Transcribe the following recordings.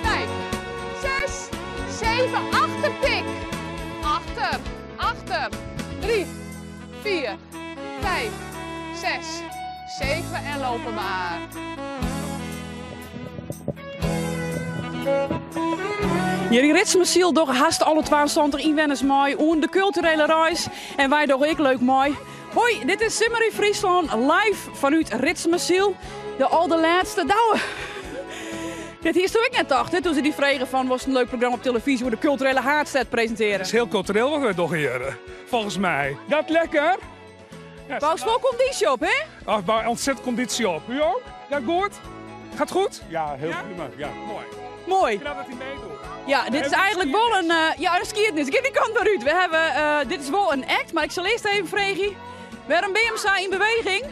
Vijf, zes, zeven, achtertik. Achter, achter. Drie, vier, vijf, zes, zeven en lopen maar. Hjir yn Ritsumasyl dogge hast alle 72 ynwenners mei oan de kulturele reis en wy dogge ek leuk mei. Hoi, dit is Simmer yn Fryslân live fanút Ritsumasyl, de alderlêste Douwe. Dit hiesto ek net tocht, hè, toen se dy fregen fan wolst in leuk programma op televyzje oer de kulturele haadstêd presintearje. Het is heel cultureel wat wij dogge hier, volgens mij. Gaat lekker? Ja, Boust wol kondysje op, hè? Ach, bou ontzettend conditie op. U ook? Ja, goed? Gaat goed? Ja, heel Ja? prima. Ja. Mooi. Mooi. Knap dat hij meedoet. Ja, dit is eigenlijk wel een, ja, een skiednis. Ik die kant maar uit. We hebben, dit is wel een act, maar ik zal eerst even vragen. Waarom ben je hem zo in beweging?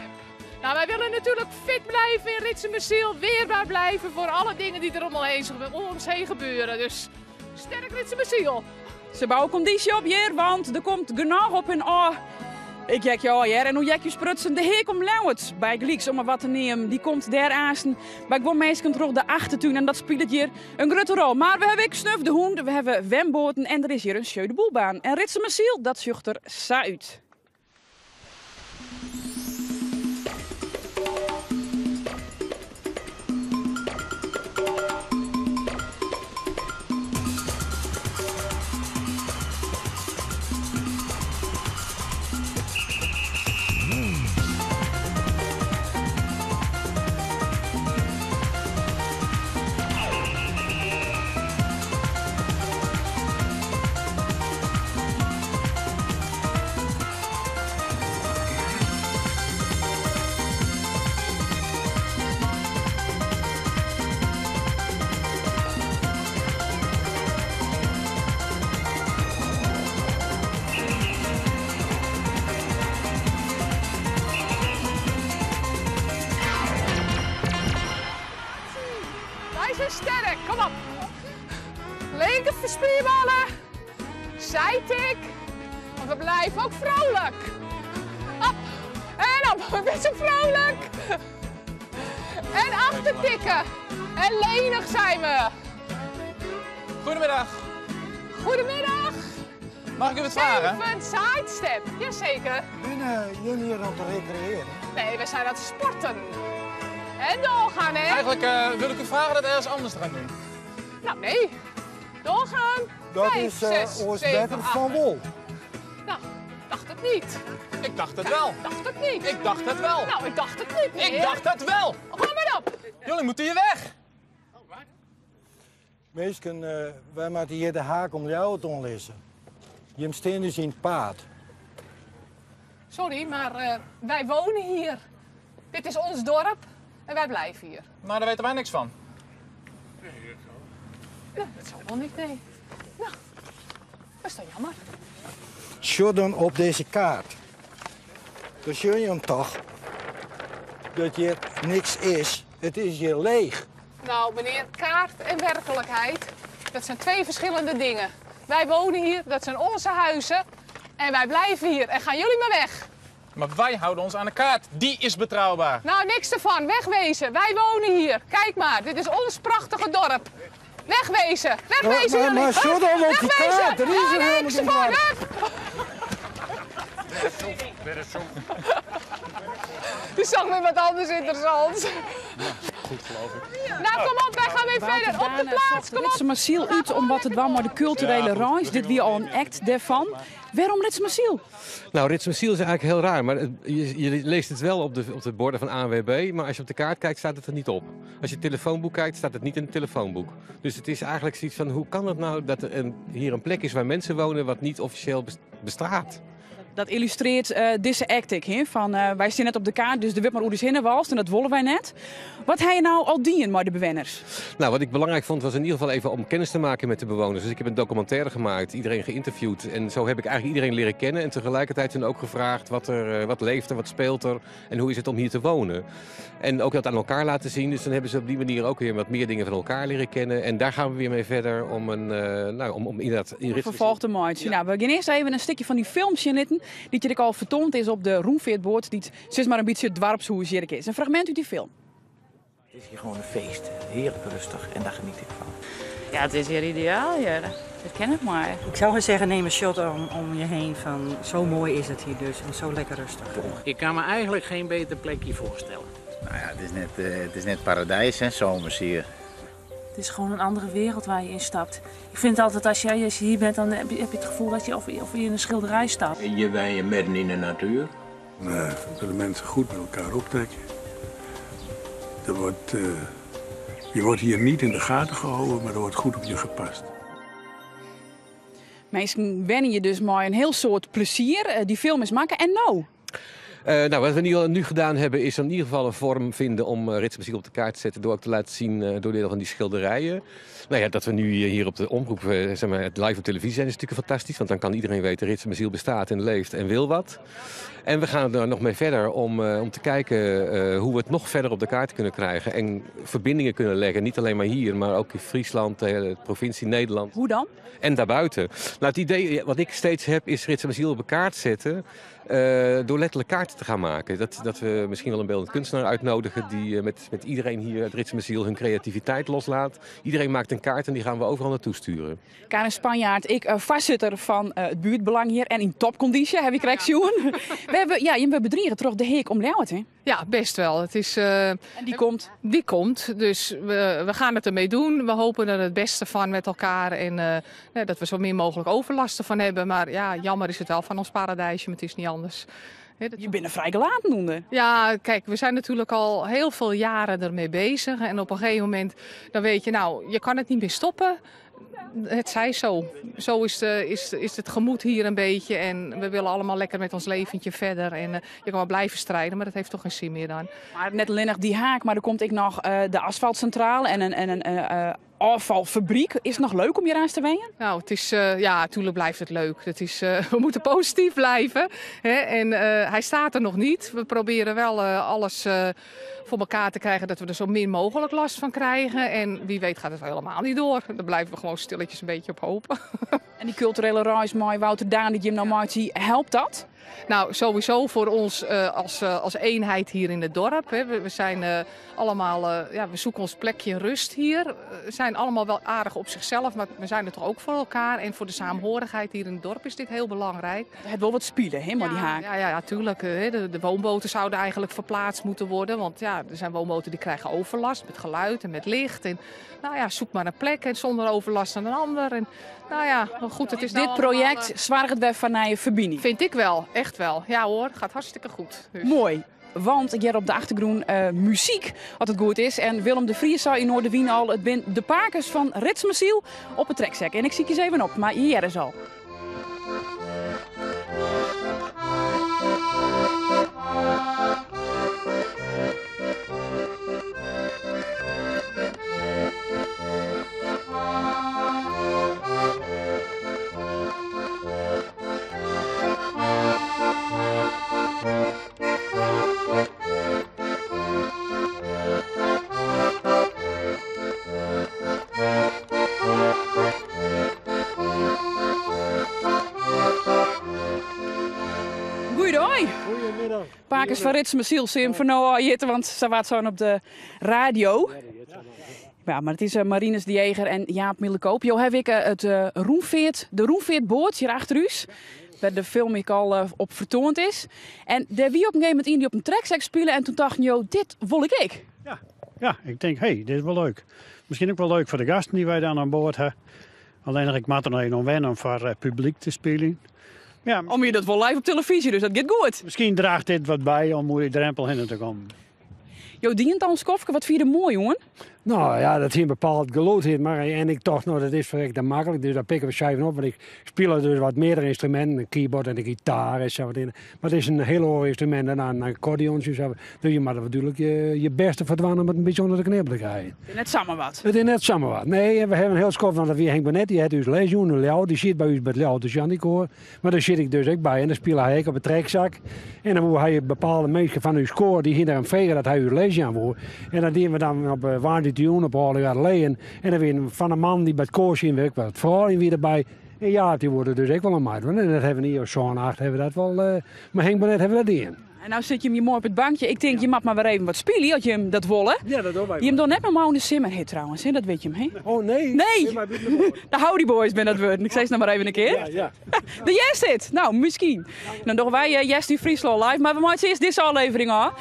Nou, wij willen natuurlijk fit blijven in Ritsumasyl, weerbaar blijven voor alle dingen die er om ons heen gebeuren. Dus sterk Ritsumasyl. Ze bouwen conditie op hier, want er komt genoeg op hun oor. Ik jek jou hier en hoe jek je sprutsen. De heer komt Lauwert bij Gelieks, om maar wat te nemen. Die komt daar aanstaan. Maar ik wil mensen terug de achtertuin en dat speelt hier een grote rol. Maar we hebben ik snuf de hoen, we hebben wemboten en er is hier een schöne boelbaan. En Ritsumasyl, dat zucht er sa uit. Wij zijn sterk, kom op. Linker spierballen, zijtik, want we blijven ook vrolijk. Op en op, we zijn zo vrolijk. En achtertikken en lenig zijn we. Goedemiddag. Goedemiddag. Mag ik u wat vragen? Even een sidestep, jazeker. Binnen jullie hier aan het recreëren? Nee, we zijn aan het sporten. En doorgaan, hè? Eigenlijk wil ik u vragen dat ergens anders te gaan doen. Nou, nee. Doorgaan. Dat Vijf, is, zes, Oors zeven, Better acht. van Wol. Nou, dacht het niet. Ik dacht het wel. Dacht het niet. Ik dacht het wel. Nou, ik dacht het niet, Ik meneer. dacht het wel. Kom maar op. Jullie moeten hier weg. Meesken, wij moeten hier de haak om jou te lezen. Je steen dus in het paad. Sorry, maar wij wonen hier. Dit is ons dorp en wij blijven hier. Nou, daar weten wij niks van. Nou, dat zal wel niet, nee. Nou, dat is dan jammer. Sjor dan op deze kaart. Dan zie je hem toch dat hier niks is. Het is hier leeg. Nou, meneer, kaart en werkelijkheid, dat zijn twee verschillende dingen. Wij wonen hier, dat zijn onze huizen en wij blijven hier. En gaan jullie maar weg. Maar wij houden ons aan de kaart. Die is betrouwbaar. Nou, niks ervan. Wegwezen. Wij wonen hier. Kijk maar, dit is ons prachtige dorp. Wegwezen. Wegwezen Maar, maar, jullie. maar Hup, zo dan op die wegwezen. kaart. Er is Nou, er helemaal niks geen ervan. kaart. Hup. Die zag weer wat anders interessants. Goed, geloof ik. Nou, kom op, wij gaan weer verder. Op de plaats, kom op. Ritsumasyl uit om wat het was, maar de culturele reis. Dit wie al een act daarvan. Waarom Ritsumasyl? Nou, Ritsumasyl is eigenlijk heel raar, maar je leest het wel op de borden van ANWB, maar als je op de kaart kijkt, staat het er niet op. Als je het telefoonboek kijkt, staat het niet in het telefoonboek. Dus het is eigenlijk zoiets van, hoe kan het nou dat er hier een plek is waar mensen wonen wat niet officieel bestaat? Dat yllustrearret dizze act ek, hè? Fan wy stean net op de kaart, dus der wurdt mar oer ús hinne walst en dat wolle wy net. Wat ha je no al dien mei de bewenners? Nou, wat ik belangrijk vond was in ieder geval even om kennis te maken met de bewoners. Dus ik heb een documentaire gemaakt, iedereen geïnterviewd. En zo heb ik eigenlijk iedereen leren kennen. En tegelijkertijd hun ook gevraagd wat leeft er, wat speelt er en hoe is het om hier te wonen. En ook dat aan elkaar laten zien. Dus dan hebben ze op die manier ook weer wat meer dingen van elkaar leren kennen. En daar gaan we weer mee verder om, een, nou, om inderdaad in Om vervolg te meitsjen. Ja. Nou, we gaan eerst even in stikje fan dy film sjen litten, dy't hjir ek al fertoand is op de rûnfeartboat, dy't sis mar in bytsje it doarpshûs hjir ek is. In fragmint út dy film. Het is hier gewoon een feest. Heerlijk rustig en daar geniet ik van. Ja, het is hier ideaal hier. Dat ken ik maar. Ik zou zeggen, neem een shot om je heen van zo mooi is het hier dus en zo lekker rustig. Ik kan me eigenlijk geen beter plekje voorstellen. Nou ja, het is net paradijs, hè, zomers hier. Het is gewoon een andere wereld waar je in stapt. Ik vind altijd, als je hier bent, dan heb je het gevoel dat je of je in een schilderij stapt. Je bent je midden in de natuur. Dat de mensen goed met elkaar optrekken. Je wordt hier niet in de gaten gehouden, maar er wordt goed op je gepast. Minsken wennen je dus mei in heel soad plezier. Dy film is makke. En no? Wat we nu gedaan hebben is in ieder geval een vorm vinden om Ritsumasyl op de kaart te zetten door ook te laten zien door middel van die schilderijen. Dat we nu hier op de omroep live op televisie zijn is natuurlijk fantastisch. Want dan kan iedereen weten Ritsumasyl bestaat en leeft en wil wat. En we gaan er nog mee verder om te kijken hoe we het nog verder op de kaart kunnen krijgen. En verbindingen kunnen leggen. Niet alleen maar hier, maar ook in Friesland, de hele provincie Nederland. Hoe dan? En daarbuiten. Het idee wat ik steeds heb is Ritsumasyl op de kaart zetten. Door letterlijk kaarten te gaan maken. Dat we misschien wel een beeldend kunstenaar uitnodigen die met iedereen hier uit Ritsumasyl hun creativiteit loslaat. Iedereen maakt een kaart en die gaan we overal naartoe sturen. Karin Spanjaard, ik voorzitter van het buurtbelang hier en in topconditie heb ik krekt sjoen. We hebben, ja, je bent bedriegen troch de heak om Ljouwert, hè? Ja, best wel. Het is, En die komt? Die komt, dus we gaan het ermee doen. We hopen er het beste van met elkaar en dat we zo min mogelijk overlasten van hebben. Maar jammer is het wel van ons paradijsje, maar het is niet anders. Hè, dat Je bent er vrij gelaten onder. Ja, we zijn natuurlijk al heel veel jaren ermee bezig. En op een gegeven moment, dan weet je, je kan het niet meer stoppen. Het zij zo. Zo is het gemoed hier een beetje. En we willen allemaal lekker met ons leventje verder. En je kan wel blijven strijden, maar dat heeft toch geen zin meer dan. Maar net alleen nog die haak, maar er komt ook nog de asfaltcentrale en een afvalfabriek. Is het nog leuk om hier aan te wenjen? Nou, het is, ja, tuurlijk blijft het leuk. We moeten positief blijven. Hè? En hij staat er nog niet. We proberen wel alles voor elkaar te krijgen dat we er zo min mogelijk last van krijgen. En wie weet gaat het helemaal niet door. Daar blijven we gewoon stilletjes een beetje op hopen. En die culturele reis met Wouter Daan, die Jim nou maakt, helpt dat? Sowieso voor ons als eenheid hier in het dorp. Hè. We, we zijn allemaal ja, we zoeken ons plekje rust hier. We zijn allemaal wel aardig op zichzelf, maar we zijn er toch ook voor elkaar. En voor de saamhorigheid hier in het dorp is dit heel belangrijk. Het wil wat spelen, hè, maar die haak. Ja, ja, ja, tuurlijk. Hè. De woonboten zouden eigenlijk verplaatst moeten worden. Want er zijn woonboten die krijgen overlast met geluid en met licht. En zoek maar een plek en zonder overlast aan een ander. En, nou ja, maar goed, het is Dit nou allemaal, project zwaar het van nije ferbining. Vind ik wel, echt wel. Ja hoor, gaat hartstikke goed. Dus. Mooi, want ik heb op de achtergrond muziek, wat het goed is. En Willem de Vries zei in Noardewyn al, het zijn de pakers van Ritsumasyl op het trekzek. En ik zie je eens even op, maar hier is al. Pakers van Ritsumasyl, zie hem van nou al jitten, want ze waard zo op de radio. Ja, maar het is Marinus de Jager en Jaap Middelkoop. Jo, heb ik het Roenveert, de Roenveertboot hier achter u, waar de film ik al op vertoond is. En daar wie op een gegeven moment in die op een trekzak spelen en toen dacht ik, jo, dit wil ik ik. Ja, ja, ik denk, hey, dit is wel leuk. Misschien ook wel leuk voor de gasten die wij dan aan boord hebben. Alleen ik moet er nog even om wennen om voor publiek te spelen. Ja, om je dat wel live op televisie, dus dat gaat goed. Misschien draagt dit wat bij om hoe die drempel heen te komen. Jo, dient al een skofke, wat vind je er mooi, jongen? No ja, dat hie in bepaald gelûd, mar en ik tocht, no dat is ferrekte maklik, dus dat pikke we sa even op, want ik spile dus wat meardere ynstruminten, in keyboard en de gitaar en sa wat yn. Mar it is in hiel oar ynstrumint dan in akkordeontsje sa. Dus je moatte natuerlik je bêst derfoar dwaan om it in bytsje ûnder de knibbel te krijen. It is net samar wat. It is net samar wat. Nee, en we hawwe in hiel skoft, want dat wie Henk Bonnet, dy hat ús les jûn yn Ljouwert, dy siet by ús by it Ljouwerter Shantykoar. Mar dêr siet ik dus ek by en dan spile hy ek op 'e trekzak. En dan woe hy bepaalde minsken fan ús koar, dy hiene him frege dat hy ús les jaan woe. En dat dienen we dan op woansdeitejûn op Aldegaarleën. En dan wienen fan de mannen dy't by it koar sieten, ek wat froulju wie derby. En Jaap dy woe der dus ek wol oan meidwaan. En dat hawwe we in jier of sân, acht hawwe we dat wol, mei Henk Bonnet hawwe we dat dien. En no sit jim hjir moai op it bankje. Ik tink, jim moat mar wer even wat spylje as jim dat wolle. Ja, dat dogge wy. Jim dogge net mei mei oan de simmerhit trouwens, hè? Dat wit jim, hè? Oh nee. Nee! De Howdy Boys binne dat wurden. Ik sis noch mar even in kear. Ja, ja. De hjersthit! No, miskien. Dan dogge wy Hjerst yn Fryslân live, mar we meitsje earst dizze ôflevering ôf.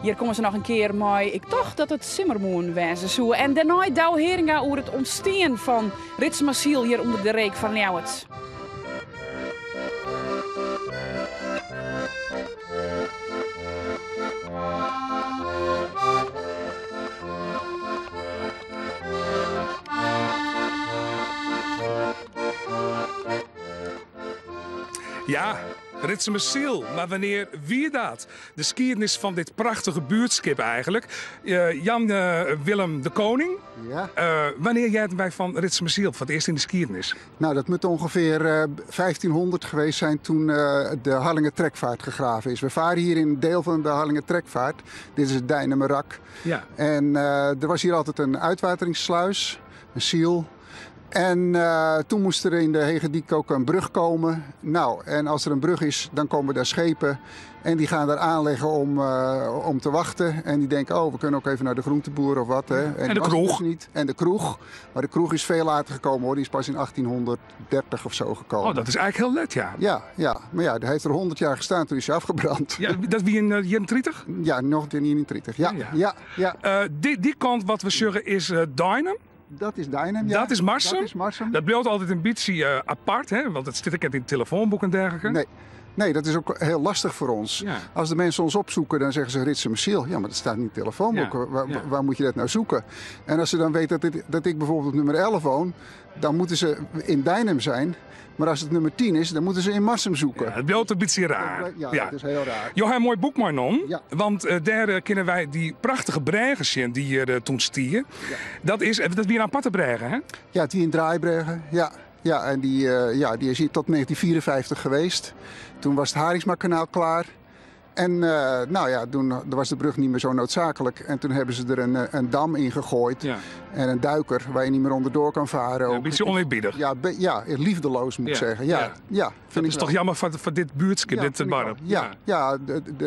Hjir komme se noch in kear mei Ik tocht dat it simmermoarn wêze soe. En dêrnei Douwe Heeringa oer it ûntstean fan Ritsumasyl hjir ûnder de reek fan Ljouwert. Ja, Ritsumasyl, mar wannear wie dat? De skiednis fan dit prachtige buertskip eigenlik. Jan Willem de Koning, Ja. wannear hearden wy fan Ritsumasyl foar it earst yn de skiednis? Nou, dat moet ongeveer 1500 geweest zijn toen de Harlingertrekvaart gegraven is. We varen hier in een deel van de Harlingertrekvaart. Dit is het Deinumerrak. Ja. En er was hier altijd een uitwateringssluis, een siel. En toen moest er in de Hegediek ook een brug komen. Nou, en als er een brug is, dan komen daar schepen. En die gaan daar aanleggen om te wachten. En die denken, oh, we kunnen ook even naar de groenteboer of wat. Hè. En En de die was er kroeg. dus niet. En de kroeg. Maar de kroeg is veel later gekomen, hoor. Die is pas in 1830 of zo gekomen. Oh, dat is eigenlijk heel let, ja. Ja, ja. Maar ja, hij heeft er 100 jaar gestaan, toen is hij afgebrand. Ja, dat wie in jierren 30? Ja, nog in 31. Ja, Ja, ja. ja, ja. Die kant wat we zeggen is Deinum. Dat is Deinum, ja. Dat is Marsum. Dat is Marsum. Dat blijft altijd een beetje apart, hè? Want het zit ook in het telefoonboek en dergelijke. Nee. Nee, dat is ook heel lastig voor ons. Ja. Als de mensen ons opzoeken, dan zeggen ze Ritsumasyl. Ja, maar dat staat in het telefoonboek. Ja, Waar ja. moet je dat nou zoeken? En als ze dan weten dat ik bijvoorbeeld op nummer 11 woon, dan moeten ze in Deinum zijn. Maar als het nummer 10 is, dan moeten ze in Marsum zoeken. Ja, het blijft een beetje raar. Ja, Ja. dat is heel raar. Jo, een mooi boek, maar non. Ja. Want daar kennen wij die prachtige bregen zien die hier toen stierden. Ja. Dat is weer een aparte bregen, hè? Ja, die in Draaibregen, ja. Ja, en die is hier tot 1954 geweest. Toen was het Harinxmakanaal klaar. En toen was de brug niet meer zo noodzakelijk. En toen hebben ze er een dam in gegooid. Ja. En een duiker waar je niet meer onderdoor kan varen. Ja, een ook. beetje oneerbiedig. Ja, liefdeloos moet ik Ja, zeggen. Ja, ja. ja, vind Dat ik is wel. toch jammer voor dit buurtschip, Ja, dit vind ik dorp. wel. Ja, ja.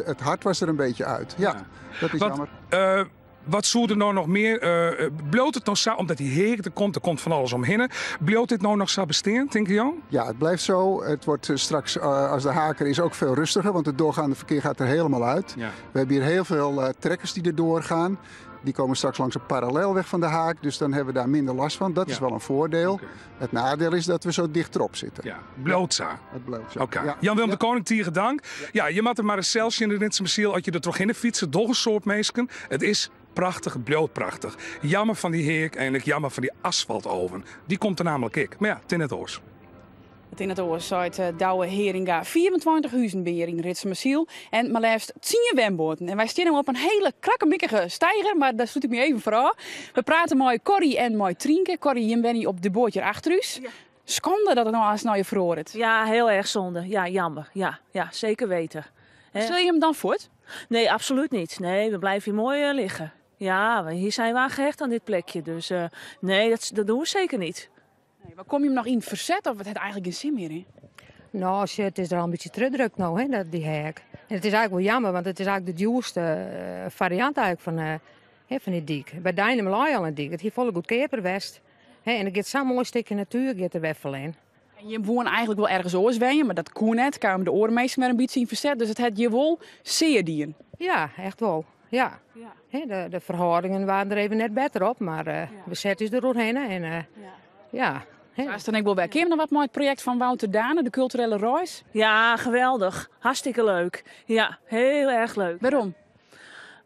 Het hart was er een beetje uit. Ja, Ja. dat is jammer. Wat zoet er nou nog meer? Bloot het nog zo, omdat die heer er komt, er komt van alles omheen. Bloot dit nou nog zo bestaan, denk je, Jan? Ja, het blijft zo. Het wordt straks, als de haker is, ook veel rustiger, want het doorgaande verkeer gaat er helemaal uit. Ja. We hebben hier heel veel trekkers die er doorgaan. Die komen straks langs een parallelweg van de haak, dus dan hebben we daar minder last van. Dat is Ja. wel een voordeel. Oké. Het nadeel is dat we zo dicht erop zitten. Ja, bloot zo. Het bloot zo. Oké. Ja. Jan-Willem Ja. de Koning, tiere dank. Ja, je moet er maar eens zelfs in de Ritsumasyl, als je er toch in de fietsen, toch een soort meesken. Het is prachtig, het bloot prachtig. Jammer van die heek en ik jammer van die asfaltoven. Die komt er namelijk ik. Maar ja, het in het oors. Het in het oors uit Douwe Heeringa. 24 huizen ben hier in Ritsumasyl. En maar liefst 10 wenboten. En wij staan nu op een hele krakkemikkige steiger, maar daar sloot ik me even voor af. We praten met Corrie en met Trienke. Corrie, je bent hier op de bootje achter us. Ja. Schande dat het nou als nou je verhoort. Ja, heel erg zonde. Ja, jammer. Ja, ja, zeker weten. Hè? Zul je hem dan voort? Nee, absoluut niet. Nee, we blijven hier mooi liggen. Ja, maar hier zijn we aan gehecht aan dit plekje. Dus nee, dat doen we zeker niet. Nee, maar kom je hem nog in verzet of het heeft eigenlijk geen zin meer in? Nou, shit, het is er al een beetje terugdrukt nou, hè, dat, die hek. En het is eigenlijk wel jammer, want het is eigenlijk de duurste variant eigenlijk van die dik. Bij Deinum lag al een dik. Het is volle goedkoper west. Hè, en er gaat zo'n mooi stukje natuur gaat er weg verleen. En je woont eigenlijk wel ergens oors wenjen, maar dat kon net. Kwamen de oormeester met een beetje in verzet. Dus het had je wel zeer dien. Ja, echt wel. Ja. Ja. Hè, de verhoudingen waren er even net beter op, maar we zetten er doorheen en ja. Hè. Daar is dan ik wel bij. Ken je nog wat mooi het project van Wouter Dane, de culturele reis? Ja, geweldig. Hartstikke leuk. Ja, heel erg leuk. Waarom?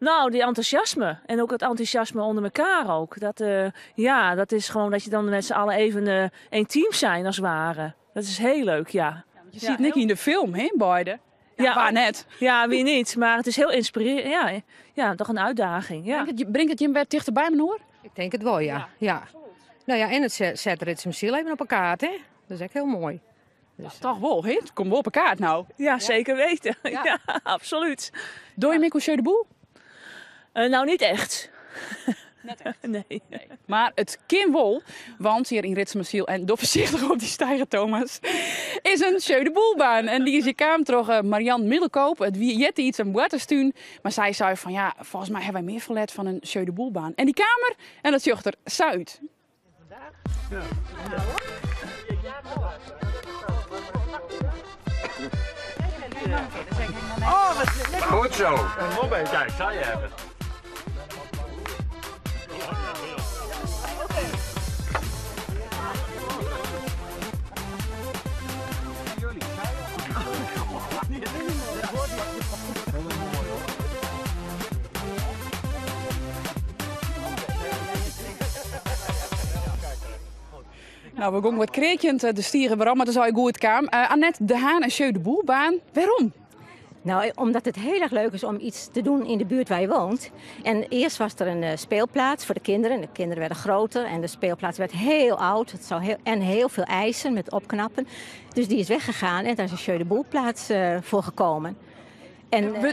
Nou, die enthousiasme. En ook het enthousiasme onder elkaar ook. Dat, eh, ja, dat is gewoon dat je dan met z'n allen even eh, één team zijn als het ware. Dat is heel leuk, ja. Je ziet Nicky in de film, hè, beide. Ja, waar net. Ja, wie niet. Maar het is heel inspirerend. Ja, ja, toch een uitdaging. Ja. Brengt het, brengt het je weer dichterbij, me hoor? Ik denk het wel, ja. ja. Nou ja, en het zet, zet Ritsumasyl even op een kaart, hè? Dat is echt heel mooi. Dus, toch wel, hè? Het komt wel op een kaart nou. Ja, zeker weten. Ja, absoluut. Doe je Mikko de Boel? Eh, nou, niet echt. Net echt? Nee. Maar het kan wel, want hier in Ritsumasyl, en doe voorzichtig op die stijger, Thomas, is een Sjeu de Boelbaan. En die is je kamer terug eh, Marian Middelkoop. Het wie jette iets een waterstuun. Maar zij zei van ja, volgens mij hebben wij meer verlet van een Sjeu de Boelbaan. En die kamer, en dat zocht er zuid. Oh, wat Goed zo. Kijk, zou je hebben. Nou, we gingen wat kreekjend eh, de stieren waarom, maar dat is al goed kwam. Eh Annette de Haan en Sjeu de Boelbaan. Waarom? Nou, omdat het heel erg leuk is om iets te doen in de buurt waar je woont. En eerst was er een eh, speelplaats voor de kinderen. De kinderen werden groter en de speelplaats werd heel oud. Het zou heel, en heel veel eisen met opknappen. Dus die is weggegaan en daar is een Jeu de Boelplaats eh, voor gekomen. En, eh,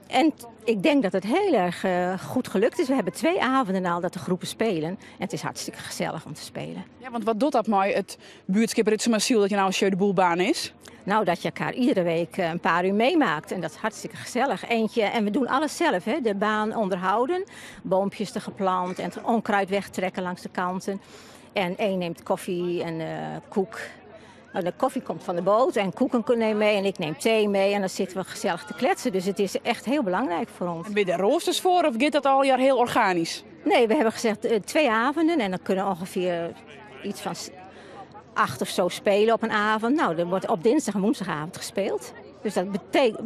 en ik denk dat het heel erg eh, goed gelukt is. We hebben twee avonden al dat de groepen spelen. En het is hartstikke gezellig om te spelen. Ja, want wat doet dat mooi, het buurtschip Ritsumasyl, dat je nou een Sjeu de Boelbaan is? Nou, dat je elkaar iedere week eh, een paar uur meemaakt. En dat is hartstikke gezellig. Eentje, en we doen alles zelf, hè. De baan onderhouden, boompjes er geplant en het onkruid wegtrekken langs de kanten. En één neemt koffie en eh, koek. Nou, de koffie komt van de boot en koeken neem mee en ik neem thee mee. En dan zitten we gezellig te kletsen. Dus het is echt heel belangrijk voor ons. En ben je daar roosters voor of gaat dat al jaar heel organisch? Nee, we hebben gezegd eh, twee avonden en dan kunnen ongeveer iets van acht of zo spelen op een avond. Nou, er wordt op dinsdag en woensdagavond gespeeld. Dus dat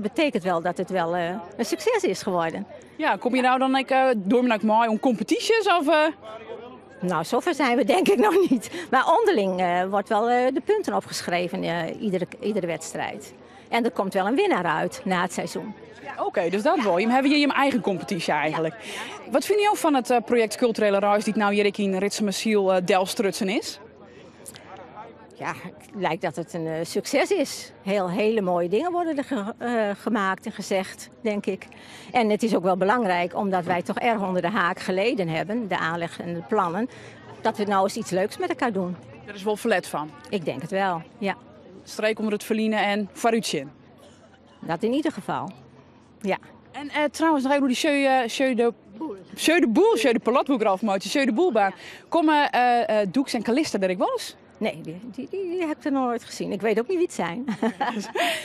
betekent wel dat het wel eh, een succes is geworden. Ja, kom je nou dan ik, uh, door me nou mooi om competities of? eh? Nou, zover zijn we denk ik nog niet. Maar onderling eh, wordt wel eh, de punten opgeschreven eh, iedere, iedere wedstrijd. En er komt wel een winnaar uit na het seizoen. Oké, dus dat wel. Je hebt hier je eigen competitie eigenlijk. Wat vind je ook van het eh, project Culturele Reis die het nou hier in Ritsumasyl uh, Delstrutsen is? Ja, het lijkt dat het een eh, succes is. Heel, hele mooie dingen worden er ge- eh, gemaakt en gezegd, denk ik. En het is ook wel belangrijk, omdat wij toch erg onder de haak geleden hebben, de aanleg en de plannen, dat we nou eens iets leuks met elkaar doen. Er is wel verlet van. Ik denk het wel, ja. Streek onder het verliezen en vooruitzien. Dat in ieder geval, ja. En eh, trouwens, nog even die Sjeu, eh, Sjeu de Sjeu de Boel, Sjeu de Palatboek, Ralf Mootje, Sjeu de Boelbaan. Komen eh, eh, Doeks en Calista er ik wel eens? Nee, die, die, die, die heb ik er nog nooit gezien. Ik weet ook niet wie het zijn.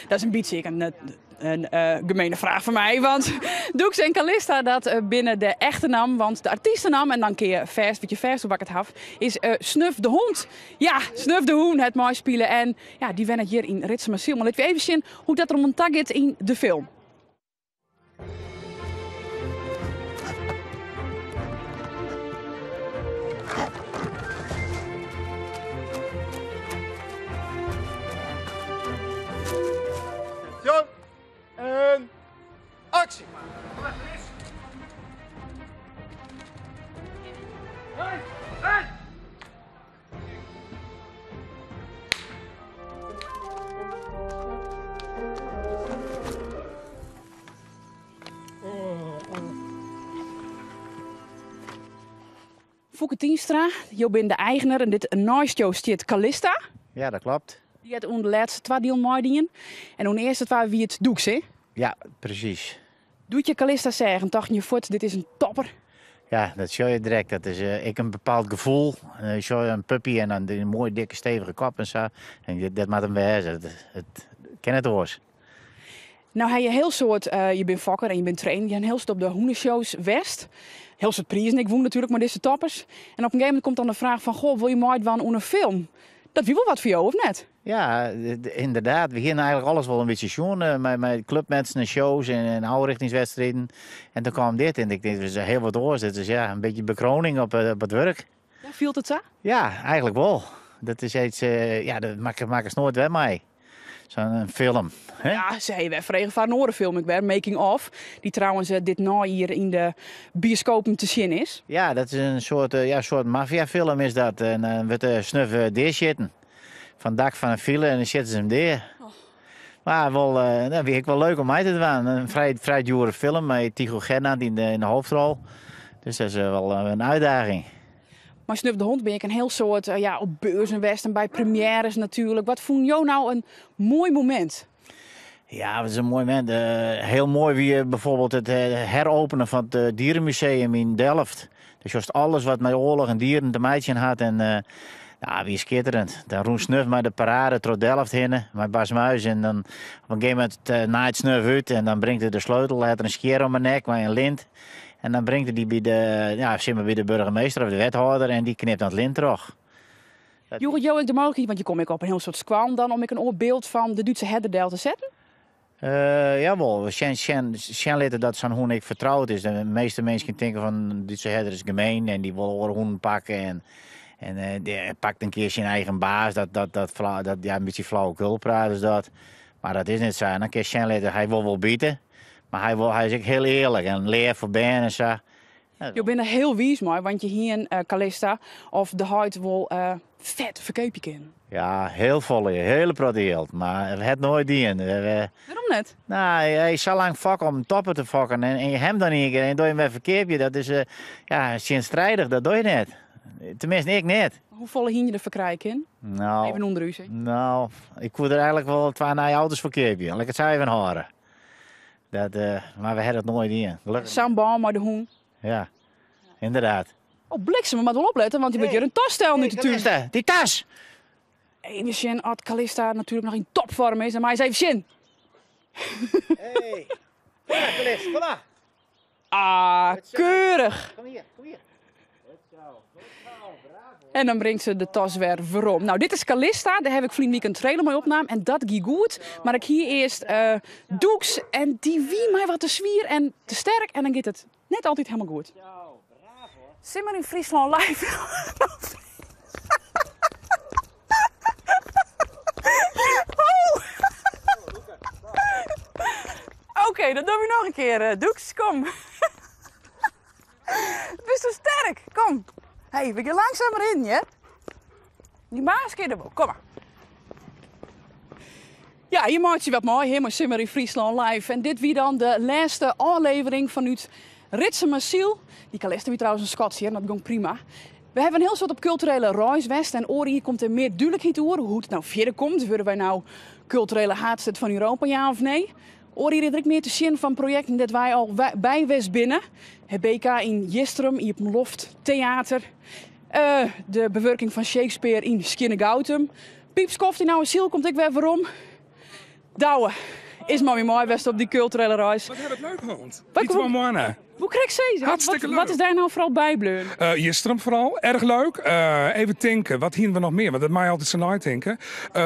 Dat is een beetje een, een, eh, gemene vraag van mij. Want Doeks en Calista, dat eh, binnen de echte naam, want de artiestennaam, en dan keer je vers, wat je vers op het haf, is eh, Snuf de Hond. Ja, Snuf de Hoen, het mooi spelen. En ja, die wennen hier in Ritsumasyl. Maar laten we even zien hoe dat er om een in de film. Jan en actie. Hey, hey! Foeke Tienstra, je bent de eigenaar en dit naast jou staat Calista. Ja, dat klopt. Die had onder de laatste twee deel meedien. En onder de eerste twee wie het doeks, hè? Ja, precies. Doet je Calista zeggen, dacht je voort, dit is een topper. Ja, dat zie je direct. Dat is eh, ik een bepaald gevoel. Uh, zie je een puppy en dan die mooie dikke stevige kop en zo. En dat, dat moet hem wezen. Het, het, ken het oors. Nou, hij je heel soort, eh, je bent fokker en je bent trainer. Je hebt een heel soort op de hoenenshows West. Heel soort prijzen, ik woon natuurlijk, maar dit is de toppers. En op een gegeven moment komt dan de vraag van, goh, wil je mooi van een film? Dat wie wol wat foar jo, of net? Ja, inderdaad. We hiene eigenlik alles wol in bytsje sjoen mei klupmatchen en shows en ôfrichtingswedstriden. En toen kwam dit en ik tink, dit is hiel wat oars. Dit is ja, in bytsje bekroning op het wurk. Ja, fielt it sa? Ja, eigenlik wol. Dat is iets, ja, dat makkest noait wer mei. Sa'n film. Hè? Ja, se hawwe wer frege foar in oare film ek wer, Making of, dy't trouwens dit neijier yn de bioskopen te sjen is. Ja, dat is in soart, ja, soart maffiafilm is dat. En dan wurdt de snuf deasjitten. Fan it dak fan in file en dan sjitte se him dea. Mar wol, dat wie ek wol leuk om mei te dwaan. In frij djoere film mei Tycho Gernand yn de hoofdrol. Dus dat is wol in uitdaging. Mei Snuf de Hond bin ik in hiel soad ja, op beurzen west en by premières natuerlik. Wat fûn jo no in moai momint? Ja, dat is in moai momint. Hiel moai wie bijvoorbeeld it heropenen fan it Dierenmuseum yn Delft. Dus just alles wat mei oarloch en dieren te meitsjen hat. En ja, wie skitterend. Dan rûn Snuf mei de parade troch Delft hinne, mei Bas Muis. En dan op in gegeven momint naait Snuf út en dan bringt er de sleutel. Hy hat er in skjer om 'e nek mei in lint. En dan bringt er dy by de, ja, sis mar by de burgemeester of de wethâlder en dy knipt dan it lint troch. Joech it jo ek de mooglikheid, want je komme ek op in hiel soad skoallen dan, om ek in oar byld fan de Dútse herder del te setten? Jawol, sjen litte dat sa'n hûn ek fertroud is. De measte minsken tinke fan de Dútse herder is gemeen en dy wol oare hûnen pakke en dy pakt in kear syn eigen baas. Dat, ja, in bytsje flauwekul praat is dat. Mar dat is net sa. En dan kinst sjen litte, hy wol wol bite, mar hy is ek hiel earlik en leaf foar bern en sa. Jo binne der hiel wiis mei, want je hiene Callista of de heit wol fet ferkeapje kinnen. Ja, hiel folle, hiele protte jild, mar it hat noait dien. Wêrom net? No, hy is sa lang fokke om topper te fokken en je hem dan ien kear en doe je hem wer ferkeapje, dat is ja, tsjinstridich, dat doe je net. Teminsten, ik net. Hoefolle hiene je der foar krije kinnen? No, Even ûnder ús, hè? No, ik koe der eigenlik wol 2 nije auto's foar keapje. Lit ik it sa even hâlde. Dat, mar we hawwe dat noait dien. Gelokkich. Sa'n bân mei de hûn. Ja, ynderdaad. Oh, bliksem, we moatte wol oplette, want dy wurdt hjir in tas stellen út de tún. Callista, dy tas! Even sjen oft Callista natuerlik noch yn topfoarm is. Dan mei se even sjen. Hey, kom mar, Callista, kom mar. Ah, keurig. Kom hier, kom hier. En dan bringt se de tas wer werom. Nou, dit is Callista. Dêr ha ik ferline wike in trailer mei opnaam en dat gie goed. Mar ik hie earst Doeks en dy wie my wat te swier en te sterk en dan giet it net altyd helemaal goed. Simmer yn Fryslân live. Oké, dat dogge we noch in kear, Doeks. Kom. Bist sa sterk. Kom. Hey, we gean langsumer yn, hè? Dy baas kin der wol. Kom mar. Ja, je meitsje wat mei, hè, mei Simmer yn Fryslân live. En dit wie dan de lêste ôflevering fanút Ritsumasyl. Dy Callista wie trouwens in skatsje, dat gong prima. We hawwe in hiel soad op kulturele reis west en oar jier komt der mear dúdlikheid oer hoe't it no fierder komt. Wurde wy no kulturele haadstêd fan Europa, ja of nee? Oar jier is der ek mear te sjen fan projekten dêr't wy al by west binne. Het BK yn Jistrum, iepenloft teater. De bewurking fan Shakespeare yn Skearnegoutum. Pypskoft yn Ouwe Syl komt ek wer werom. Douwe is mei my mei west op dy kulturele reis. Wat ha we it leuk hân. Wat Die 2 moanne. Hoe krekt sizze? Hartstikke Wat leuk. is dêr no foaral bybleaun? Jistrum foaral, erch leuk. Even tinke, wat hiene we noch mear? Want dat mei altyd sa neitinke.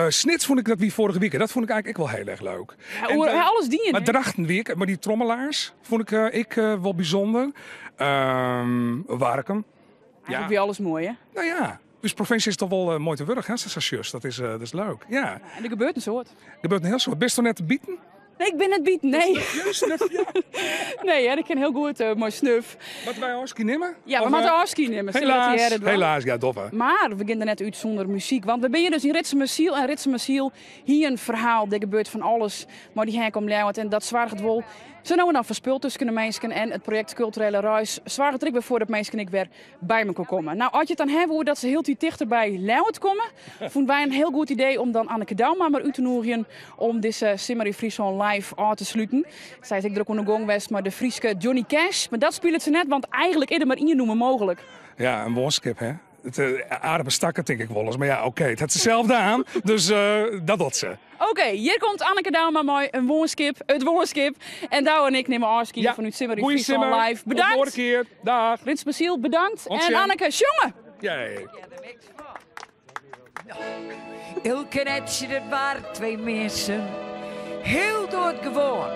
Snits fûn ik, dat wie foarige wike, dat fûn ik eigenlik ek wol hiel erch leuk. Ja, oer, En, alles dien, Mar hè? Drachten wie ek, mar dy trommelaars fûn ik ek wol bysûnder. Warkum. Eigenlik wie alles moai, hè? No ja, ús provinsje is toch wol moai te wurk, hè, sa sjochst. Dat is leuk, ja. Ja, en der gebeurt in soad. Der gebeurt in hiel soad. Bist do net te biten? Nee, ik bin net biten, nee. Snuf, ja. Nee, hè, ik kin hiel goed mei snuf. Moatte wy ôfskie nimme? Ja, we Of, moatte ôfskie nimme. Sille we Helaas, tegearre dwaan. helaas, ja, dogge we. Mar we gean der net út sûnder muzyk, want we binne hjir dus yn Ritsumasyl en Ritsumasyl hie in ferhaal. Der gebeurt fan alles mei dy hek om Ljouwert en dat soarget wol sa no en dan foar spul tusken de minsken en it projekt Kulturele Reis soarget der ek wer foar dat minsken ek wer by mekoar komme. No, as je it dan hawwe oer dat se hieltyd tichter by Ljouwert komme, fûnen wy in hiel goed idee om dan Anneke Douma mar út te nûgjen om dizze Simmer yn Fryslân live ôf te sluten. Sy is ek drok oan de gong west mei de Fryske Johnny Cash, mar dat spilet se net, want eigentlik is der mar ien nûmer mooglik. Ja, in woanskip, hè? It aardige stakke tink ik wolris, mar ja, oké, it hat se sels dien, dus dat docht se. Oké, hjir komt Anneke Douma mei in woanskip, it woanskip. En Douwe en ik nimme ôfskie fanút Simmer yn Goeie Fryslân simmer. live. Oant de Bedankt. oare kear. Dag. Ritsumasyl, bedankt. Oant En sjen. Anneke, sjonge! Jee. Eelke en Etsje, dat waren twee mensen. Heel doodgewoon,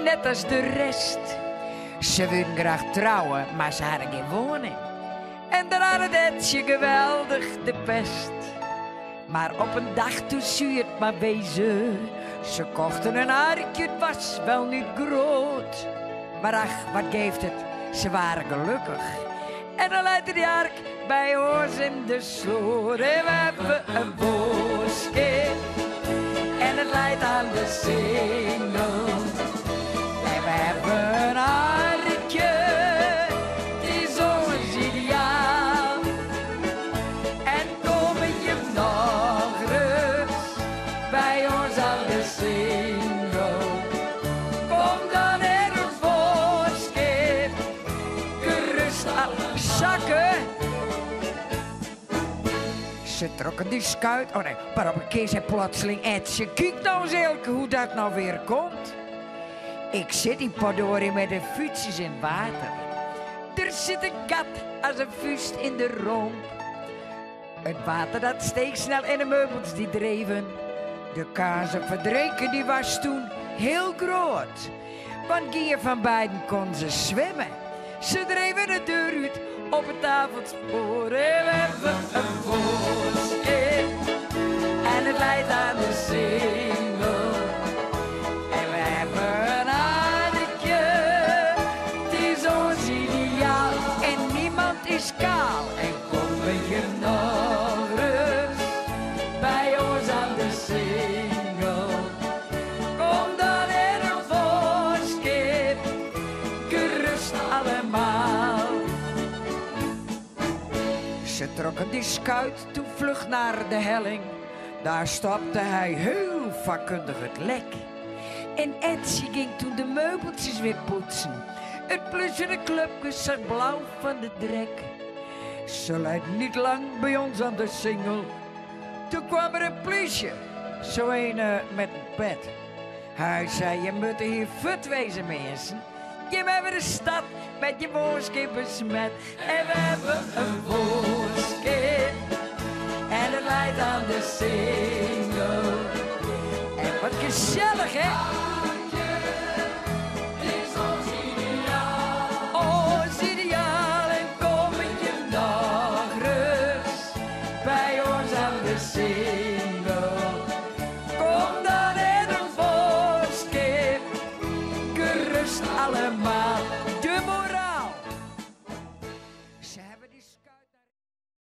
net als de rest. Ze wilden graag trouwen, maar ze hadden geen woning. En daar had het Etsje geweldig de pest. Maar op een dag toen zie het maar wezen. Ze kochten een arkje, het was wel niet groot. Maar ach, wat geeft het? Ze waren gelukkig. En dan leidt de ark bij ons in de sloot. En we hebben een boskip. En het leidt aan de singel. En we hebben een arkje. Het is ons ideaal. En kom je nog eens bij ons aan de singel. Kom dan in ons boskip. Gerust al zakken. Ze trokken die schuit. Oh nee, maar op een keer zei plotseling Etse. Kijk nou eens Elke hoe dat nou weer komt. Ik zit in Podori met de fietsjes in water. Er zit een kat als een vuist in de romp. Het water dat steeg snel en de meubels die dreven. De kaas op verdrinken die was toen heel groot. Want Gier van beiden kon ze zwemmen. Ze dreven de deur uit op het avondspoor. En we hebben een boskip. En het leidt aan de singel. En we hebben een arkje. Het is ons ideaal. En niemand is kaal. En kom je nog eens bij ons aan de singel. Kom dan in een boskip. Gerust allemaal. Ze trokken die schuit toen vlug naar de helling. Daar stapte hij heel vakkundig het lek. En Etsy ging toen de meubeltjes weer poetsen. Het plussende clubje zag blauw van de drek. Ze leidt niet lang bij ons aan de singel. Toen kwam er een politie, zo een met een pet. Hij zei, je moet hier fut wezen, mensen. Je hebt de stad met je boskip besmet. En we hebben een boskip. En het leidt aan de singel. En wat gezellig, hè? Ons ideaal en kom je nog eens bij ons aan de singel. Kom dan in een boskip, gerust allemaal.